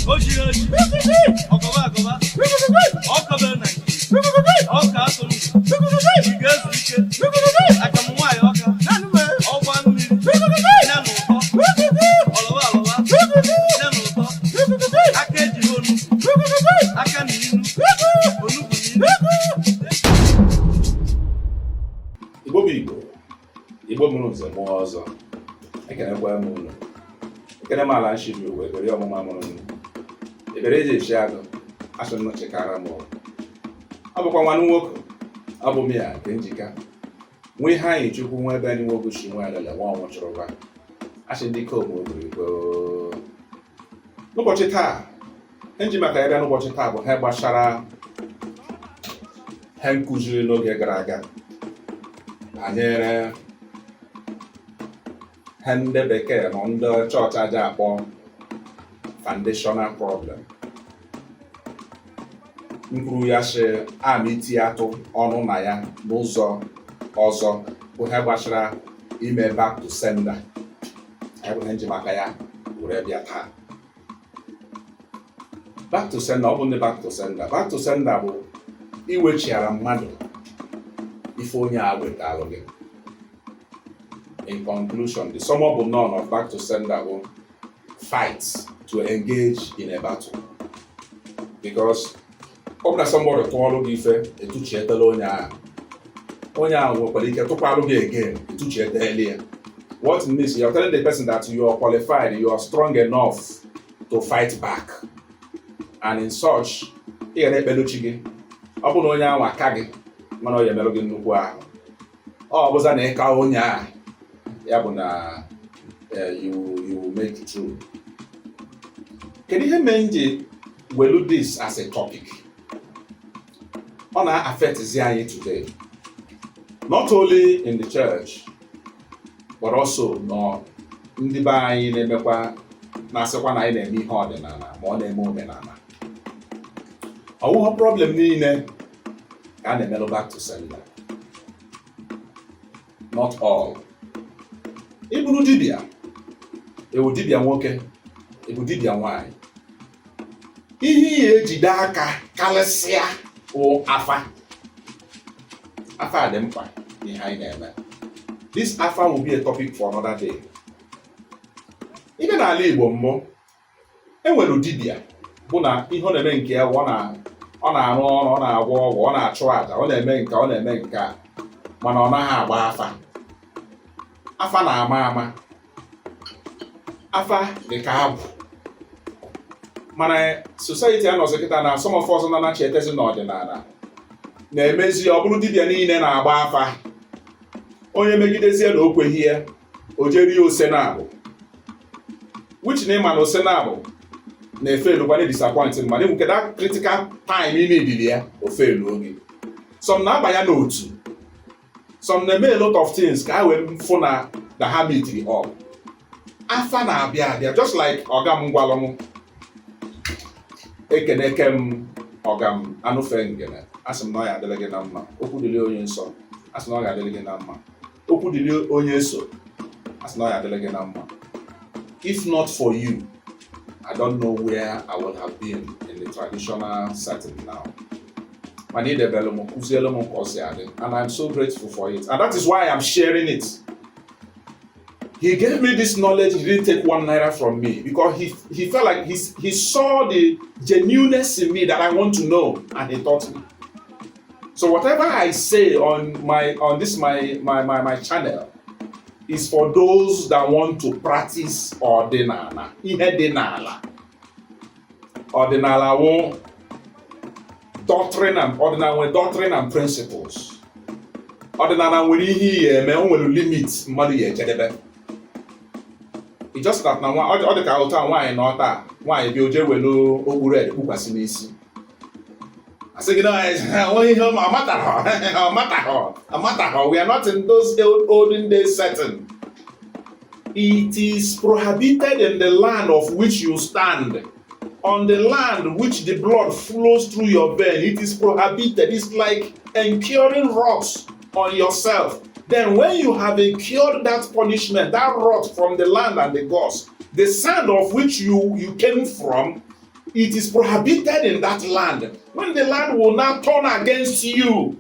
O jiri oji ọkọba akọba ọkọbe Naijiria ọka atụrụ ị ga-ezu ike akamụ nwaanyị ọka ọgba mmiri ya na ụtọ ọlọba alọba ya na ụtọ aka ejighị onugbu aka na inu onugbu na inu. Igbo bụ Igbo, Igbo mụrụ nze mụọ ọzọ, ekenekwa m unu. Ekene m ala nshiri uwe ebere ọmụma mụrụ nnu ebere eji echi agụ asị m chekara m. Ọ bụkwa nwanne nwoke, ọ bụ m ya nke njika nwa ihe anyị chukwu nwa ebe anyị nwoke chi nwa elele nwa ọnwụ chụrụba asị ndị ikom ogirigbo. N'ụbọchị taa, nji maka ya bịa n'ụbọchị taa bụ ha gbasara ha nkụziri n'oge gara aga banyere ha ndị bekee na ndị chọọchị aja akpọ foundational problem. M kwuru ya sị ama iti atụ ọnụ na ya n'ụzọ ọzọ bụ ha gbasara ime back to sender. Ya bụ ihe nji maka ya were bịa taa. Back to sender, ọ bụ ndị back to sender. Back to sender bụ iwechiara mmadụ ife onye a wetalụ gị. In conclusion, the sum up none of back to sender bụ fight to engage in a battle, because ọ bụ na somebody tụọlụ gị ife, etuchietela onye ahụ. Onye ahụ nwekwara ike tụkwalụ gị again, etuchietela ya. What it means, you are telling the person that you are qualified, you are strong enough to fight back, and in such ị ga na-ekpelu chi gị. Ọ bụ na onye ahụ aka gị mana ọ ya emerụ gị nnukwu ahụ, ọ bụza na ịka onye a ya bụ na you will make it through. Kedu ihe mere m ji welu this as a topic? Ọ na-affectzi anyị today, not only in the church but also nọ ndị be anyị na-emekwa na-asịkwa na anyị na-eme ihe ọdịnala ma ọ na-eme omenala. Ọwụghọ problem niile ka a na-emelụ back to sender, not all. Ịbụrụ dibịa, ewu dibịa nwoke, ịbụ dibịa nwanyị, ihe ị ejide aka karịsịa wụ afa. Afa dị mkpa n'ihe anyị na-eme. This afa will be a topic for another day. Ịbịa n'ala Igbo mbụ, enwere dibịa bụ na ihe ọ na-eme nke ya bụ ọ na-arụ ọrụ, ọ na-agwọ ọgwụ, ọ na-achụ àjà, ọ na-eme nke ọ na-eme nke a, mana ọ naghị agba afa. Afa na-ama ama, afa dị ka agwụ. Mana society anọzi kịta na some of us na-anachi etezi n'ọdịnala na-emezi ọ bụrụ dibịa niile na-agba afa. Onye megidezie na o kweghị ya, o jerie ose na abụ, which na ịma na ose na abụ na-efe elukwa na disappoint mmadụ nke that critical time ị na-edili ya ofe elu oge. Some na-abanye n'otu, some na-eme a lot of things ka ha wee fụ na ha meetiri up. Afa na-abịa abịa, just like ọga m gwalụ m. Ekeneke m ọga m anụfe ngene, asị m na ọ ya adịrị gị na mma. Okwu dịrị onye nsọ, asị na ọ ga-adịrị gị na mma. Okwu dịrị onye so, asị na ọ ya adịrị gị na mma. If not for you, I don't know where I would have been in the traditional setting now. Mana idebelu m, kụzielu m ka ọ si adị, and I'm so grateful for it, and that is why I'm sharing it. He gave me this knowledge. He didn't take ₦1 from me because he felt like he saw the genuineness in me that I want to know, and he taught me. So whatever I say on this my channel is for those that want to practice ọdịnala. Ihe dị n'ala. Ọdịnala wụ doctrine and ọdịnala nwere doctrine and principles. Ọdịnala nwere ihe iyi eme, o nwere limit mmadụ ya ejedebe. It's just that na nwa ọ dị ka ụtọ a nwaanyị na ọta nwaanyị bịa o jee welu okpuru ede kpukwasị n'isi, asị gị na onye ihe amatahọ amatahọ amatahọ. We are not in those old olden days setting. It is prohibited in the land of which you stand, on the land which the blood flows through your vein. It is prohibited. It's like incurring wrath on yourself. Then when you have incurred that punishment, that wrath from the land and the gods, The sand of which you came from, it is prohibited in that land. When the land will now turn against you,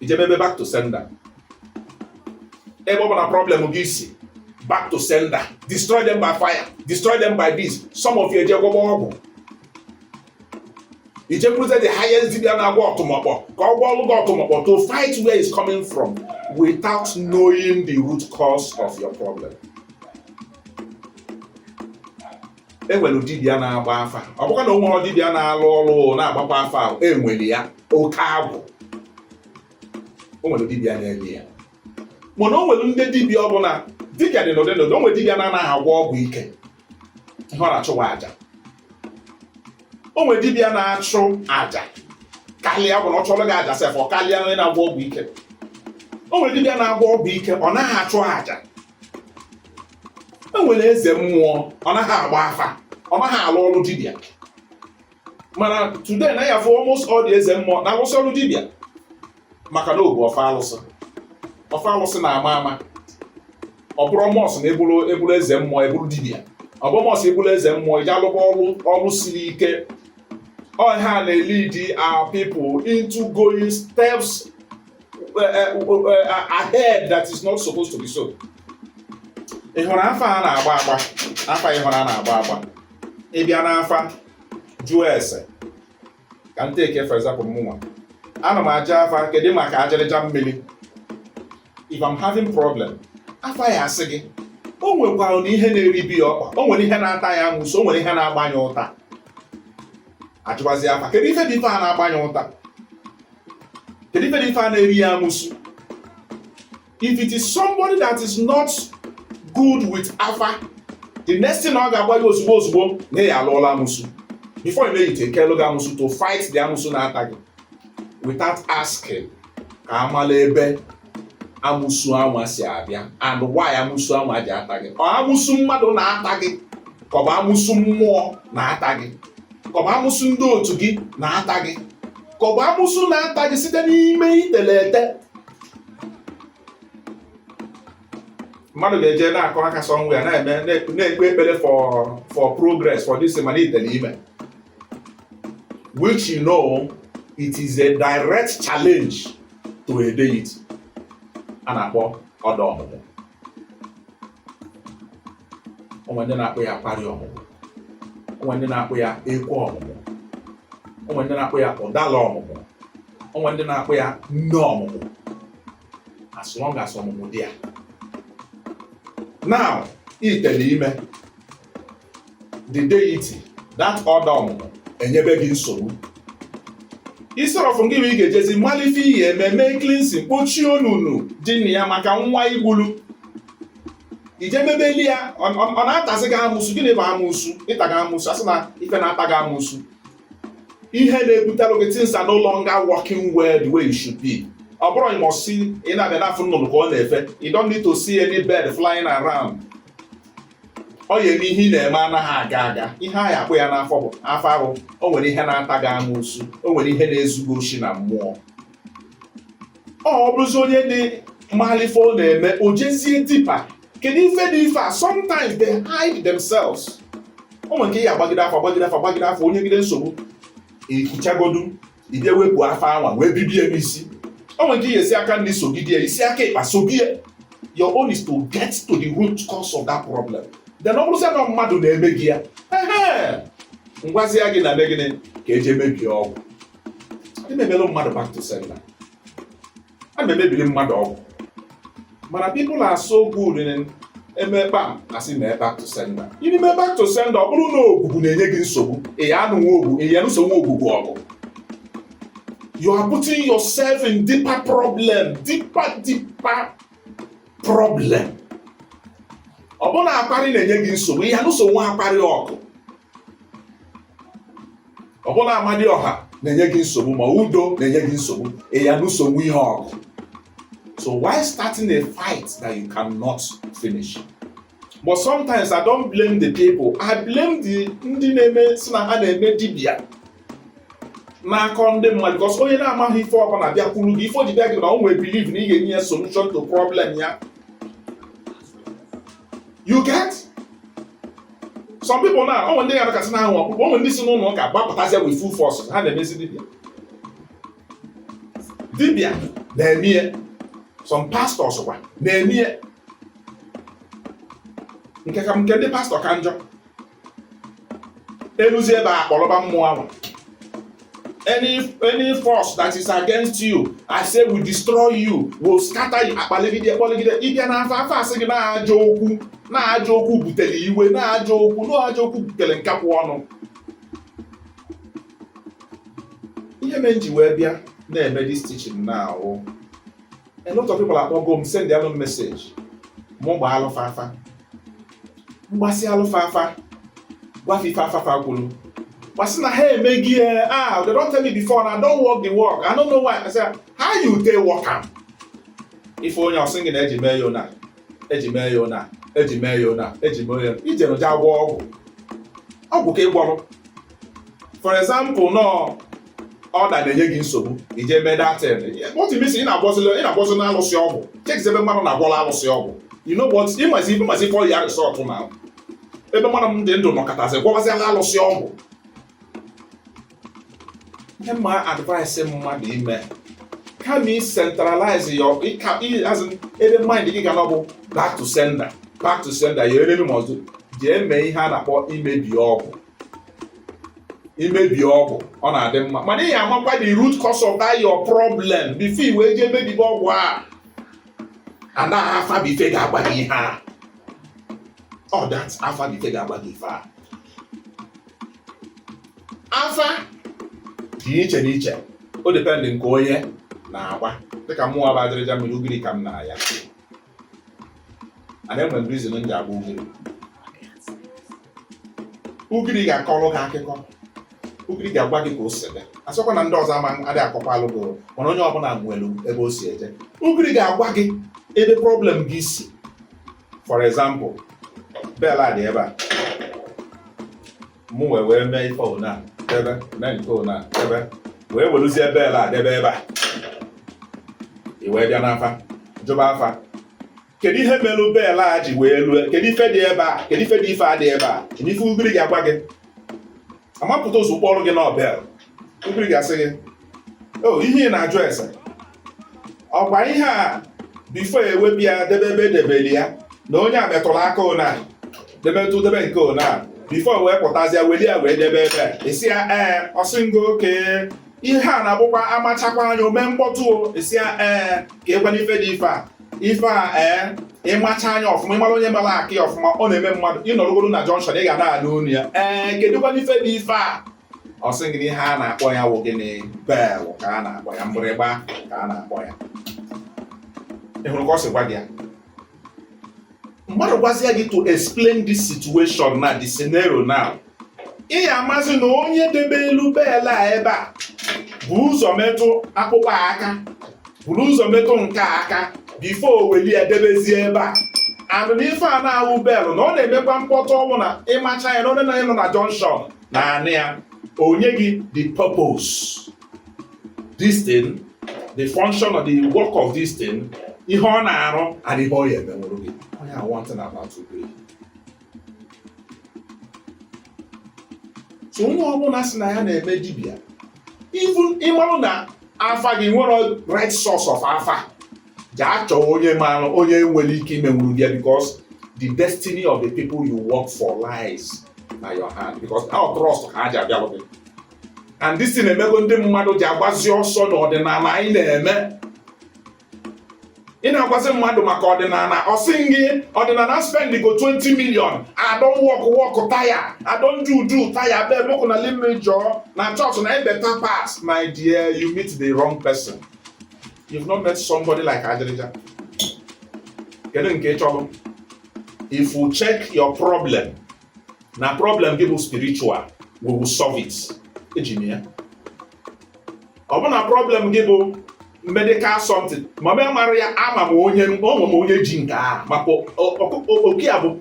ijebebe back to sender. Ebe ọ bụ na problem gị si, back to sender, destroy them by fire, destroy them by this. Some of you eje gwọba ọgwụ, ijekwuze the highest dibia na-agwọ ọtụmọkpọ ka ọ gwọọlụ gị ọtụmọkpọ to fight where it's coming from without knowing the root cause of your problem. Enwere dibịa na-agba afa. Ọ bụkwa na o nwere dibịa na-alụ ọrụ na-agbakwa afa ahụ, enwere ya oke agwụ. O nwere dibịa na-eme ya, mana o nwere ndị dibịa ọbụla dibịa dị n'ụdị n'ụdị. O nwere dibịa na-anaghị agwọ ọgwụ ike, ihe ọ na-achụwa aja. O nwere dibịa na-achụ aja karịa bụ na ọ chọrọ gị aja sef, ọ karịa onye na-agwọ ọgwụ ike. O nwere dibịa na-agwọ ọgwụ ike, ọ naghị achụ aja. E nwere eze mmụọ, ọ naghị agba afa, ọ naghị alụ ọrụ dibịa. Mana today na ya fụ almost all the eze mmụọ na-alụsị ọrụ dibịa, maka na obu ọfọ alụsị, ọfọ alụsị na-ama ama. Ọ bụrụ must na eburu eburu eze mmụọ, eburu dibịa. Ọ bụ must eburu eze mmụọ iji alụkwa ọrụ ọrụ siri ike. Ọ ha na-lead our people into going steps ahead that is not supposed to be so. Ị hụrụ afa a na-agba agba, afa ị hụrụ a na-agba agba, ị bịa n'afa jụọ ese. Ka m take for example, mụnwa ana m aja afa. Kedu maka ajịrịja mmiri? If I'm having problem, afa ya asị gị o nwekwara na ihe na-eribi ya ọkpa, o nwere ihe na-ata ya amụsụ, o nwere ihe na-agbanye ụta. Ajụwazi afa, kedu ife dị ife a na-agbanye ụta? Kedu ife dị ife a na-eri ya amụsụ? If it is somebody that is not good with afa, the next thing ọ ga-agba gị ozugbo ozugbo na ya alụọla amụsụ. Before you know it, ekelu gị amụsụ to fight the amụsụ na-ata gị without asking ka amala ebe amụsụ anwa si abịa and why amụsụ anwa ji ata gị. Ọ amụsụ mmadụ na-ata gị, ka ọ bụ amụsụ mmụọ na-ata gị, ka ọ bụ amụsụ ndị otu gị na-ata gị, ka ọ bụ amụsụ na-ata gị site n'ime itele ete. Mmadụ ga-eje na-akọ aka somewhere, na-eme, na-ekpe ekpere for progress for this, mana itele ime, which you know it is a direct challenge to a deity a na-akpọ ọdọ ọmụmụ. O nwere ndị na-akpọ ya akparị ọmụmụ, o nwere ndị na-akpọ ya ekwe ọmụmụ, o nwere ndị na-akpọ ya ụdala ọmụmụ, o nwere ndị na-akpọ ya nne ọmụmụ. As long as ọmụmụ dị ya now, itele ime, the deity, that ọdọ ọmụmụ, enyebe gị nsogbu. Instead of gị ị ga-ejezi mmalụ ife iyi eme, mee cleansing, kpochie onunu dị na ya maka nwa igbulu ije mebeli ya, ọ na-atazi gị amụsụ. Gịnị bụ amụsụ? Ịta gị amụsụ, asị na ife na-ata gị amụsụ, ihe na-ebutere gị, things are no longer working well the way it should be. Ọ bụrụ you must see, ị na-abịa n'afọ nnụnụ ka ọ na-efe. You don't need to see any bird flying around. Ọ ya eme ihe ị na-eme anaghị aga aga. Ihe a ya akpụ ya n'afọ bụ afọ ahụ, o nwere ihe na-ata gị amụsụ, o nwere ihe na-ezugo oshi na mmụọ. Ọ bụrụzi onye dị mmalụ ife ọ na-eme, o jezie deeper, kedu ife dị ife a? Sometimes they hide themselves. O nwere nke ya agbagide afọ, agbagide afọ, agbagide afọ, onye gide nsogbu ikuchagodu, ịbịa wepụ afọ anwa wee bibie n'isi. O nwere nke ihe esi aka nri sogide ya, isi aka ịkpa sogide. Your own is to get to the root cause of that problem. Then ọ bụrụzie na mmadụ na-eme gị ya, ehe, ngwazie gị na eme gịnị ka eji emebie ọgwụ. Adị m emelụ mmadụ back to sender, ana m emebiri mmadụ ọgwụ. Mana people are so good in eme kpam, asị mee back to sender. Ime back to sender, ọ bụrụ na ogwugwu na-enye gị nsogbu, ị ya anụ nwa ogwu, ị ya nsogbu ogwugwu ọgụ, you are putting yourself in deeper problem, deeper, deeper problem. Ọ bụrụ na akparị na-enye gị nsogbu, ihe anụso nwa akparị ọgụ. Ọ bụrụ na amadioha na-enye gị nsogbu ma udo na-enye gị nsogbu, ị ya anụso nwa ihe ọgụ. So why starting a fight that you cannot finish? But sometimes I don't blame the people, I blame the ndị na-eme si na ha na-eme dibịa n'akọ ndị mmadụ, because onye na-amaghị ife ọbụla bịakwuru gị, ife o ji bịa gị na o nwere believe na ị ga-enye ya solution to problem ya. You get? Some people na onwe ndị ya kasị na-ahụ ọkpụkpọ, onwe ndị si n'ụlọ ụka gbapụtasịa with full force, ha na-emezi dibịa. Dibịa na-eme ihe, some pastors kwa na-eme ihe. Nke ka nke ndị pastọ ka njọ. Eluzi ebe a, kpọrọba mmụọ ahụ. Any force that is against you, I say we destroy you, will scatter you. Akpaligide, kpọligide, ịbịa n'afọ afọ, asị gị na-ajọ okwu, na-ajọ okwu butere iwe, na-ajọ okwu, na-ajọ okwu butere nkapụ ọnụ. Ihe mere m ji wee bịa na-eme this teaching now, a lot of people akpọgo m, send alụ message, mụ gbaa alụfa afa. Mgbasị alụfa afa, gwafe ife afafa kwuru, gbasị na ha emeghị ya. Ah, they don tell me before na I don work the work, I no know why. I say, how you take work am? Ife onye ọsị gị na eji mee ya ona, eji mee ya ona, eji mee ya ona, eji mee ya, ije nụja gwọ ọgwụ, ọgwụ ka ị gwọrọ. For example, nọọ ọda na-enye gị nsogbu, ije mee datin. What it means, ị na-agwọzi na alụsị ọgwụ. Check ebe mmadụ na-agwọrọ alụsị ọgwụ. You know what? Ịmazi ife ya result na ebe mmadụ m dị ndụ nọkọtazi gwọbaziala alụsị ọgwụ. Ihe mma advice mmadụ ime, kama i centralize your as in, ebe mind gị ga nọ bụ back to sender, back to sender ya enemy must do. Jee mee ihe a na-akpọ imebi ọgwụ. Imebi ọgwụ, ọ na-adị mma, mana ị ga-amakwa the root cause of that your problem before i wee jee mebibe ọgwụ a. Anaghị afa bụ ife ga-agba gị ihe a. Ọ that afa bụ ife ga-agba gị ife a. Afa dị iche n'iche, o depend nke onye na-agba. Dịka mụnwa bụ Ajịrịja Mmiri, ugiri ka m na-aya, ana enwere m reason m ji agba ugiri. Ugiri ga-akọrọ gị akụkọ, ugiri ga-agwa gị ka o si dị. Asịkwa na ndị ọzọ ama adịghị akọkwalụ gị, mana onye ọbụla nwere ebe o si eje. Ugiri ga-agwa gị ebe problem gị si. For example, bell a dị ebe a, mụ wee mee ife ona debe, mee nke ona debe, wee weluzie bell a debe ebe a. I wee bịa n'afa, jụba afa, kedu ihe melụ bell a ji wee lue? Kedu ife dị ebe a? Kedu ife dị ife a dị ebe a? Kedu ife ugiri ga-agwa gị? Amapụta ụzọ kpọrọ gị na bell. Ugiri ga-asị gị, o ihe ị na-ajụ ese ọkwa ihe a, before ewepụ ya debe ebe edebeli ya, na onye a metụrụ aka ona, debetụ debe nke ona before wee pụtazie, weli ya wee debe ebe a. Esi ya ee, ọsị ngo oke ihe a na-abụkwa amachakwa anya ome mkpọtụ o. Esi ya ee, ka ịgwa n'ife dị ife a, ife a ee, ịmacha anya ọfụma, ịmara onye mara akị ọfụma, ọ na-eme mmadụ ịnọrọgoro na junction, ị ga na-anụ olu ya. Ee, kedụkwa n'ife dị ife a? Ọ sị gị na ihe a na-akpọ ya wụ gịnị? Bell ka a na-akpọ ya, mgbịrịgba ka a na-akpọ ya. Ị hụrụ ka ọ si gwa gị ya? Mmadụ gwazie gị to explain this situation na the scenario now, ị ya amazi na onye debe elu bell a ebe a bụ ụzọ metụ akpụkpọ a aka, buru ụzọ metụ nke a aka before o weli ya debezie ebe a. And na ife a na-awụ bell, na ọ na-emekwa mkpọtụ ọnwụ, na ịmacha ya na onye na nọ na junction na anị ya onye gị the purpose this thing, the function or the work of this thing, ihe ọ na-arụ and ihe ọ ya emenwuru gị. Onye a, one thing about ugiri, so onye ọbụla sị na ya na-eme dibịa, even ịmarụ na afa gị nwere right source of afa, jaa chọọ onye marụ, onye nwere ike imenwuru gị ya, because the destiny of the people you work for lies na your hand, because our trust ka ha ji abịalụ gị. And this thing emego ndị mmadụ ji agbazi ọsọ n'ọdịnala anyị na-eme. Ị na-agwazi mmadụ maka ọdịnala, ọ sị gị ọdịnala spend go 20 million, I don work work tire, I don do do tire, abeg make una leave me jọọ na church na im better pass. My dear, you meet the wrong person. You've not met somebody like Ajịrịja. Kedu nke ị chọrọ? If you check your problem, na problem gị bụ spiritual, we will solve it. Eji m ya. Ọ bụ na problem gị bụ medical something, ma m mara ya, ama m onye onwe m, onye ji nke a maka oke ya bụ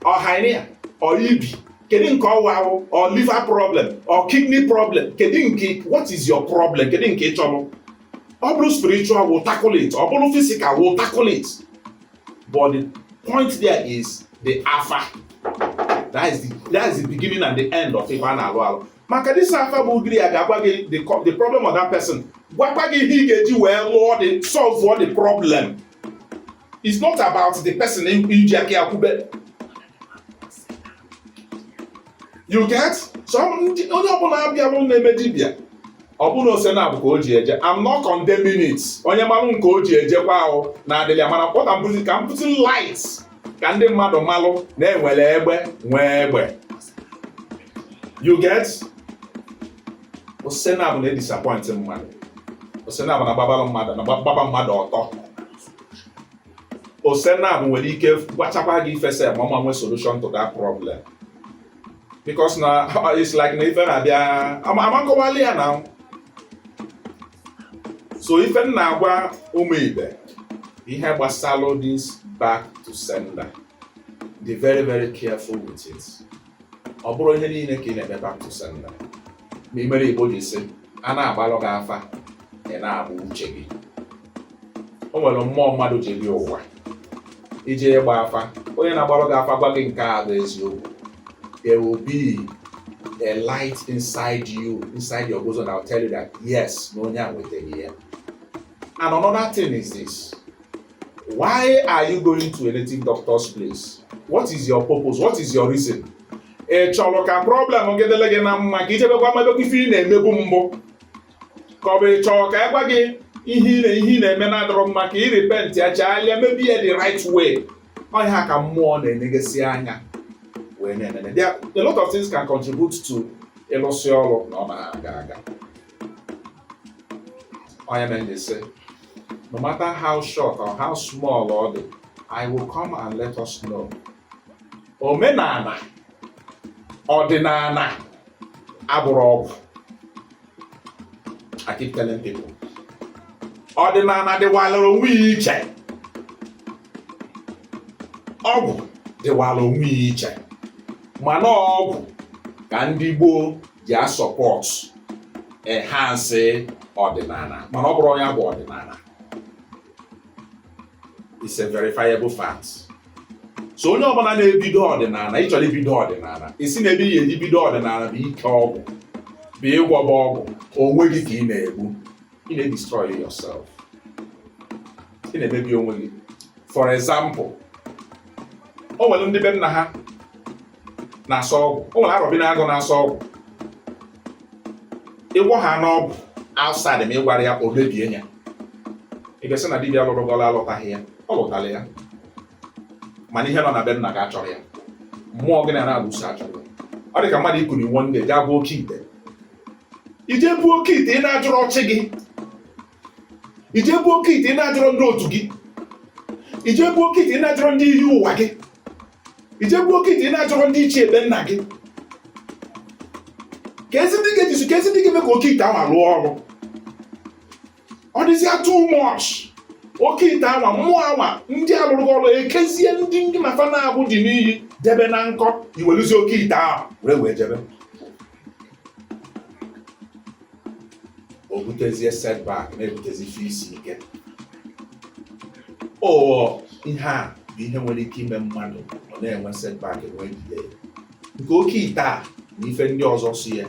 ọhania ọ ibi. Kedu nke ọwa ahụ? Ọ liver problem, ọ kidney problem? Kedu nke? What is your problem? Kedu nke ị chọrọ? Ọ bụrụ spiritual, we'll tackle it. Ọ bụrụ physical, we'll tackle it. But the point there is the afa. That is the beginning and the end of ife a na-alụ alụ, maka this afa bụ ugiri ya ga-agwa gị the problem of that person, gwakwa gị ihe ị ga-eji wee lụọ the solve the problem. It's not about the person iji aka ya kwube. You get? So onye ọbụla abịalụ na-eme dibịa, ọ bụrụ na ose na-abụ ka o ji eje, I'm not condemning it. Onye malụ nke o ji ejekwa ahụ na-adịlị ya, mana what I'm putting, ka m putting light ka ndị mmadụ malụ na-enwere egbe nwee egbe. You get? Ose na-abụ na-edisappoint mmadụ. Ose na-abụ na-agbabara mmadụ, na-agbaba mmadụ ọtọ. Ose na-abụ nwere ike gwachakwa gị ifesa ma ọma nwee solution to that problem, because na it's like na ife na-abịa amakọwali ya na. So ife m na-agwa ụmụ ibe, ihe gbasalụ this back to sender, be very, very careful with it. Ọ bụrụ ihe niile ka ị na-eme back to sender, ma imere Igbo ji sị a na-agbalụ gị afa, ị na-agba uche gị. O nwere mmụọ mmadụ ji bịa ụwa iji ịgba afa. Onye na-agbalụ gị afa gwa gị nke a bụ eziokwu, there will be a light inside you, inside your bosom, that will tell you that yes, na onye a nwetara ya. And another thing is this: why are you going to a native doctor's place? What is your purpose? What is your reason? Ị chọrọ ka problem gị dịrị gị na mma, ka ichebekwa mebekwa ife ị na-emebu mbụ, ka ọ bụ ị chọrọ ka ị gwa gị ihe ị na-eme na-adịrọ mma, ka ị repent ya, chagharịa, mebi ya the right way? Ọ ihe a ka mmụọ na-enegasị anya wee na-enene. There are a lot of things can contribute to ịlụsị ọrụ na ọ na-aga aga. Onye mere m sị, no matter how short or how small ọ dị, I will come and let us know. Omenala, ọdịnala abụrụ ọgwụ. I keep telling people, ọdịnala dịwalara onwe ya iche, ọgwụ dịwara onwe ya iche. Mana ọgwụ ka ndị gboo ji asupport, enhance ọdịnala, mana ọ bụrụ onye bụ ọdịnala. It's a verifiable fact. So onye ọbụla na-ebido ọdịnala, ị chọrọ ibido ọdịnala, isi na ebe ihe eji bido ọdịnala bụ ike ọgwụ, bụ ịgwọba ọgwụ, onwe gị ka ị na-egbu. Ị na-destroy yourself, ị na-emebi onwe gị. For example, o nwere ndị be nna ha na-asọ ọgwụ, o nwere arọbi na-agụ na-asọ ọgwụ. Ịgwọ ha n'ọgwụ outside, ma ị gwara ya, o mebie ya. Ị ga-sị na dibịa lụrụ gọla alụtaghị ya, ọ lụtara ya, mana ihe nọ na be nna gị achọrọ ya, mmụọ gị na na-alụso achọrọ ya. Ọ dị ka mmadụ ikuni one day jee gbuo oke ite, ije buo oke ite, ị na-ajụrụ ọchị gị, ije buo oke ite, ị na-ajụrụ ndị otu gị, ije buo oke ite, ị na-ajụrụ ndị iyi ụwa gị, ije buo oke ite, ị na-ajụrụ ndị ichie ebe nna gị, ka ezi ndị ga-ejisu, ka ezi ndị ga-eme ka oke ite ahụ rụọ ọrụ. Ọ dịzịa too much. Oke ite anwa, mmụọ anwa, ndị alụrụ gị ọrụ ekezie ndị mafa na-abụ dị n'iyi debe na nkọ, iweluzie oke ite ahụ were wee jebe, o butezie setback, na-ebutezi ife isi ike. O ihe a bụ ihe nwere ike ime mmadụ ọ na-enwe setback, enwe delay nke oke ite a na ife ndị ọzọ si ya.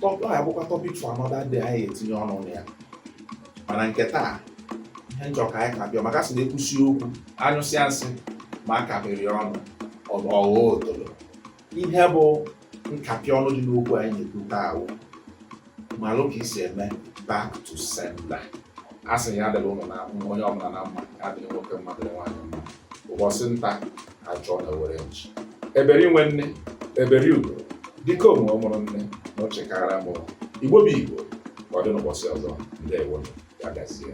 Ọ ya bụkwa topic for another day anyị etinye ọnụ na ya. Mana nke taa, ihe njọ ka anyị ka bịa, maka sị na ekwusi okwu anyụsịa nsị ma a kapịrị ọnụ, ọghọọ otolo. Ihe bụ nkapị ọnụ dị n'okwu anyị na-ekwu taa wụ, malụ ka isi eme back to sender. A sị ya adịla ụlọ na onye ọbụla na mma, ya adịrị nwoke mma, dịrị nwaanyị mma. Ụbọchị nta achọ na were nchi ebere inwe nne ebere ugo dike onwe mụrụ nne na ochekara m. Igbo bụ Igbo, ka ọ dị n'ụbọchị ọzọ. Ndewo, ya gazie.